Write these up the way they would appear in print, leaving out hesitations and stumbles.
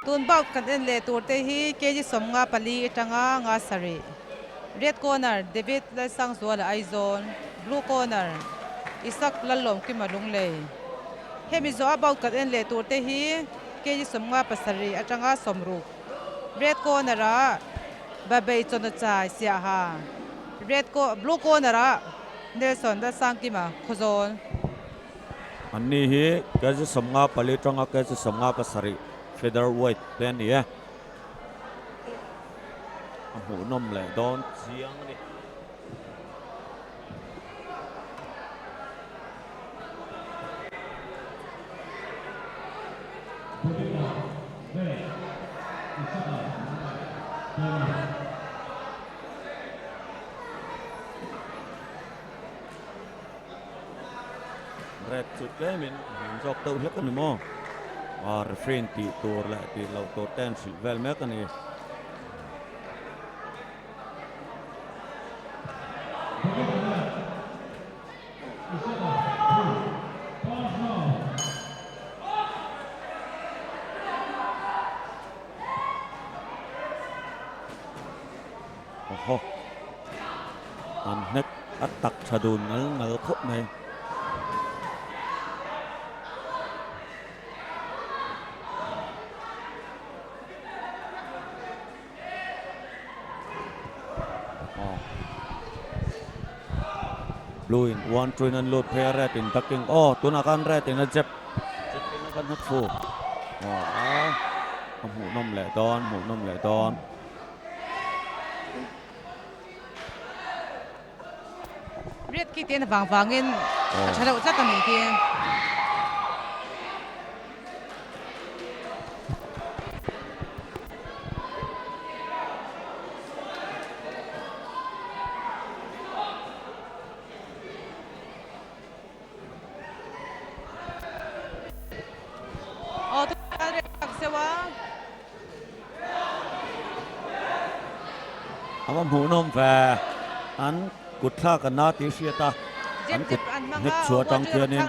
Tun bout kan en leh tur te hi kg 54 atanga nga sarih. Red corner David Lalsangzuala Aizawl, Blue corner Isak Lallawmkima Lunglei. Hemi zawha bout kan en leh tur te hi kg 57 atanga 60. Red corner ah Babei Chawna Chai Siaha, Red Blue corner ah Nelson Lalsangkima Khawzawl. Anni hi kg 54 atanga kg 57 featherweight te a ni e. A hmuhnawm leh dawn chiang a ni. Red chu tlemin a hmun zawk deuh hlek a ni maw? Aw referee in tih tur leh tih loh tur te an hrilh vel mek a ni. Awhaw an hnek a tak tha dun ngal ngal khawp mai. Blue in one two in an lut phei a red in ducking aw tunah khan red in a jab jab in a va hnek fu aw a hmuhnawm leh dawn hmuhnawm leh dawn. Red khi te vang vangin a tha deuh tlat a ni khi. Aw tunah red tak zeuh a. A va hmuhnawm ve, an kut thlak an na tih hriat a, an kut hnek chhuah atang khianin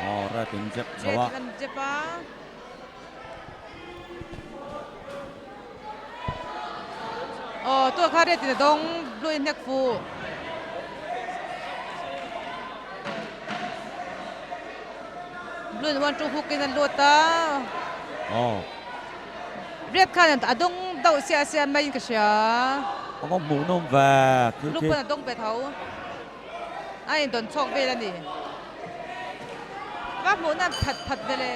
aw red in jep chho a. Aw tuna kha red in a dawng blue in hnek fuh. Blue in 1 2 hook in an lut a. Aw. Red khan a dawng deuh siah siah mai in ka hria. A va hmuhnawm ve thil khi. Blue pawn a dawng ve tho. A indawn chhawk vel a ni. Va hmuhna phat phat ve le.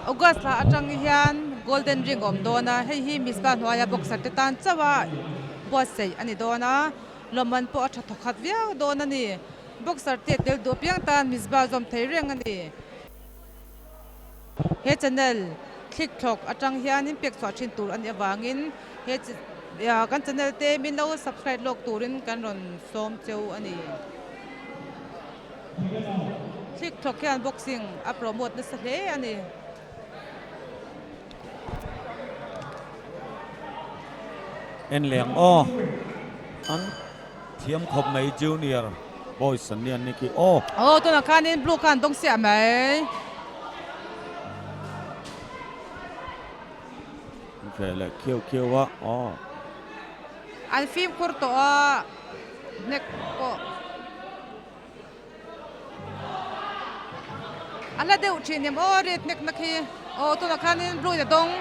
August thla atang hian Golden Ring a awm dawn a, hei hi Misbah hnuaia boxer te tan chauh a buatsaih a ni dawn a, lawmman pawh a tha thawkhat viau dawn a ni. Boxer te tel duh apiang tan Misbah zawm thei reng a ni. He channel thlik thlawk atang hianin pek chhuah thin tur a nih avangin he kan channel te min lo subscribe lawk turin kan rawn sawm cheu a ni. Thlik thlawk hian boxing a promote nasa hle a ni. En leh ang aw an thiam khawp mai junior boys an nia ni khi aw. Aw tunah khanin blue khan dawng siah mai. An feh leh khiau khiau a aw. An fimkhur tawh a hnek pawh. A hla deuh thin em aw red hnek na khi aw tunah khanin blue in a dawng.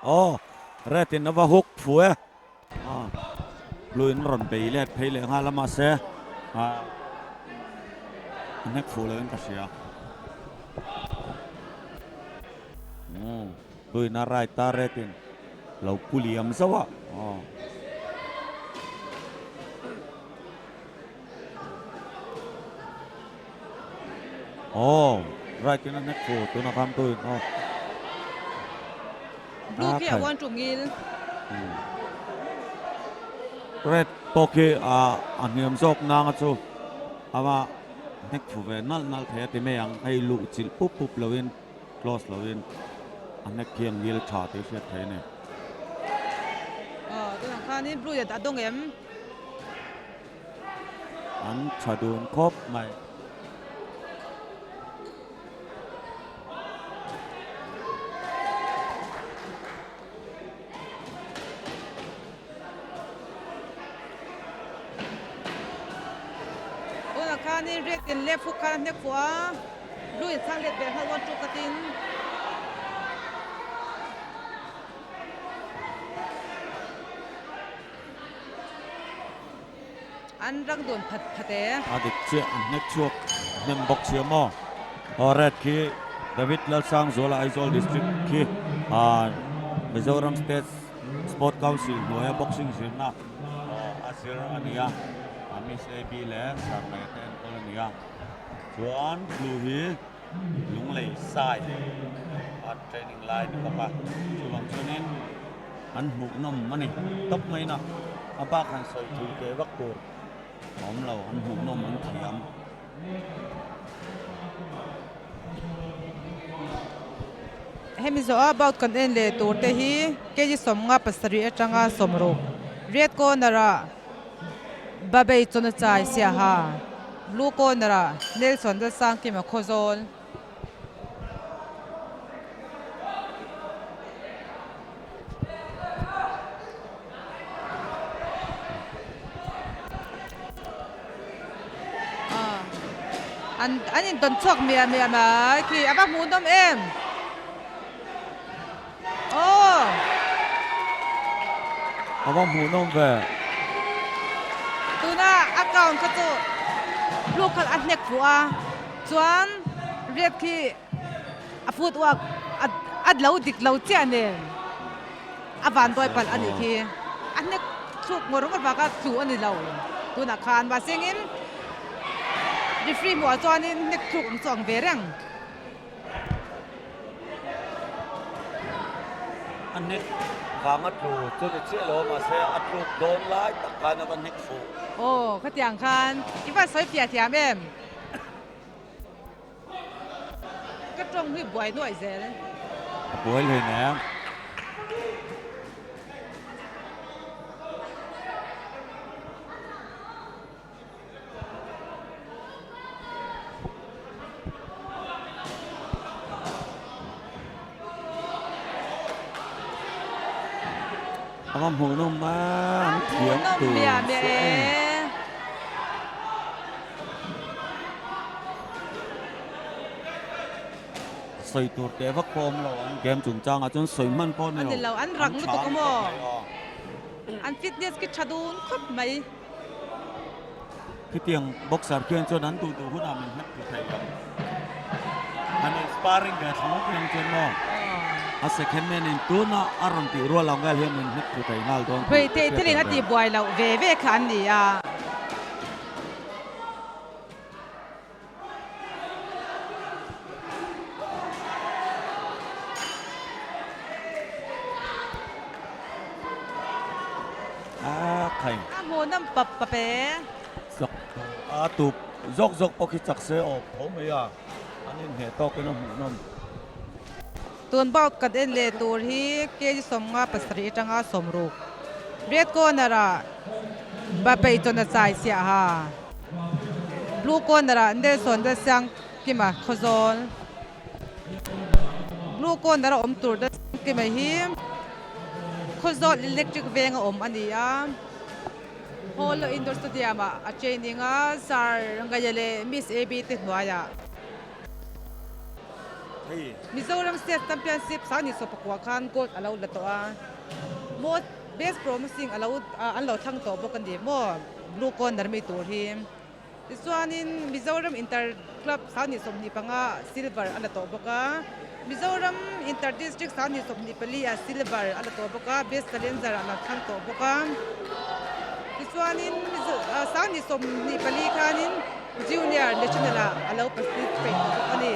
Aw red in a va hook phu e ah blue in rawn bei let phei leh nghal a mahse ah a hnek fuh loh in ka hria umm blue in a right a red in lo pu liam zauh a aw. Aw right in a hnek fu tuna khan tu in aw. Blue khi a one to ngil. Red pawh khi a a hniam zawk nanga chu ama hnek fu ve nalh nalh thei a ti mai ang hei luh chilh pup pup lo in close lo in a hnek khi a ngil tha tih hriat thei a ni. Aw tunah khanin blue hian a dawng em? An tha dun khawp mai. Tunah khanin red in left hook khan a hnek fuh a, blue in chhang let ve nghal one two katin. An rang dun phat phat e. A dik chiah an hnek chhuak hnem bawk sia maw. Aw red khi David Lalsangzuala Aizawl District khi Mizoram State Sport Council hnuaia boxing zirna a zir a ni a, Miss AB leh Sir Ngaia te enkawl a ni a. Chuan blue hi Lunglei sai a training lai ni bawk a, chuvang chuanin an hmuhnawm a ni tawp mai na, a bak han sawi thui ve vak tur a awm lo, an hmuhnawm an thiam. Hemi zawh a bout kan en leh tur te hi kg 57 atanga 60 red corner ah Babei chawna chai siaha blue corner ah Nelson Lalsangkima Khawzawl. An an intawn chhuak miah miah mai khi a va hmuhnawm em aw. A va hmuhnawm ve. Tuna a count kha chu blue kha a hnek fuh a chuan red khi a footwork a lo dik lo chiah nen a van dawi palh a nih khi a hnek thluk ngawr ngawr vanga tlu a ni lo tunah khan mahse engin referee hmuh ah chuanin hnek thluk ang chu ang ve reng. A hnek vanga tlu chu ni chiah lo mahse a tluk dawn lai tak khan a va hnek fuh. Aw khatiang khan i va sawi fiah thiam em? Ka tawng hi buai nuaih zel. A buai hle nen. A va hmuhnawm a, an thiam tur chu e. Sawi tur teh vak pawh awm lo ang game chungchangah chuan sawi hman pawh a ni lo. An rang lutuk a maw? An fitness khi tha dun khawp mai. Khitiang boxer khian chuan an duh duh hunah min hnek thei thei ang. Han in sparring ve thla ngawt ang chuan maw? A second man in tuna a rawn tih rual ang vel hian min hnek thlu thei nghal dawn tih Hei thei thilin a tih buai loh ve ve kha an ni a. A khai. A hmuhnawm pap pap e. Chak a tup zawk zawk pawh khi chak se awm tho mai a, an inhneh tawkin a hmuhnawm. Tun bout kan en leh tur hi kg 57 atanga 60 red corner ah Bapei chuan a chai siah a, blue corner ah Nelson Lalsiangkima Khawzawl blue corner a awm tur Lalsiangkima hi Khawzawl electric veng a awm a ni a, Hall indoor stadium ah a training a, Sir Ngaia leh Miss AB te hnuaiah. Mizoram State Championship 2019 khan gold a lo la tawh a, maw best promising a lo an lo thlang tawh bawk a ni maw blue corner mi tur hi. Tichuanin Mizoram Inter Club 2025 silver a la tawh bawk a, Mizoram Inter District 2024 ah silver a la tawh bawk a, best challenger a lo thlang tawh bawk a. Tichuanin 2024 khanin. Junior National ah a lo participate tawh bawk a ni.